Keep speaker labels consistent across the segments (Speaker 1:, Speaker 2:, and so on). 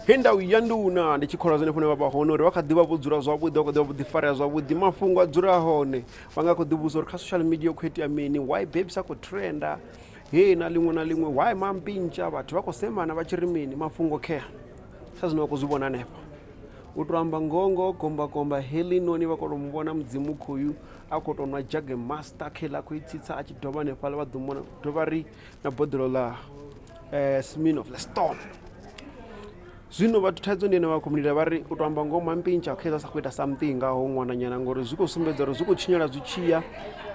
Speaker 1: He ndau ya nduna ndi tshi kholwa zwine fhone vha vha hone uri vha kha ḓivha vho dzula zwavhuḓi, vha kha ḓivha vho ḓifarea zwavhuḓi. Mafhungo a dzula hone vha nga kho ḓi vhudzisa uri kha social media hu khou itea mini, why babes a khou trenda he na ḽiṅwe na ḽiṅwe, why mampintsha vhathu vha khou semana vha tshi ri mini. Mafhungo khea sa zwine vha khou zwi vhona hanefha. U tou amba ngoho ngoho komba komba heḽinoni vha kho to muvhona mudzimu khoyu a khou tou nwa dzhage master kheiḽa a khou i tsitsa a tshi dovha hanefhaḽa vha ḓo mona dovha ri na boḓelo ḽa um Smirnoff ḽa Storm. Zwino vhathu thaidzo ndi ine vha khou lila vha ri u tou amba ngoho mampintsha khezwi a sa khou ita something ngaho ṅwananyana ngori zwi khou sumbedza uri zwi khou tshinyala zwi tshiya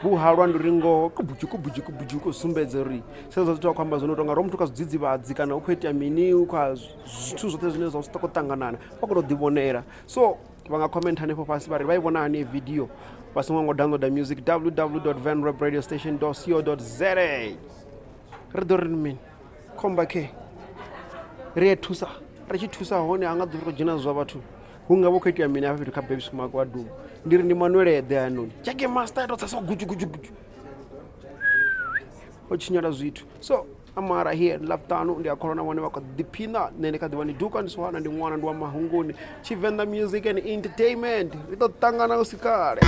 Speaker 1: vhuhalwa ndi uri ngoho kubudzhu kubudzhu kubudzhu khou sumbedza uri sezwa zwithu vha khou amba zwone u tonga ro muthu kha zwidzidzivhadzi kana hu khou itea mini hu kha zwithu zwoṱhe zwine zwa khou ṱanganana vha khou tou ḓivhonela so vha nga comment hanefho fhasi vha ri vha i vhona hani video vha songo ngo downloada music www vanrapradiostation co za ri ḓo ri mini khomba khe ri a thusa ri tshi thusa hone a nga ḓo ri khou dzhena zwa vhathu hu nga vha khou itea mini hafha fhethu kha babes mako wa duma ndi ri ndi manweleḓe hanoni jake master to tsa so gutshu gutshu gutshu o tshinyala zwithu so amara here ḽavhuṱanu ndi a kholwa na vhone vha khou ḓiphina nṋe ndi kha ḓivha ndi duka ndi sohana ndi ṅwana ndi wa mahunguni tshivenḓa music and entertainment ri ḓo ṱangana u si kale.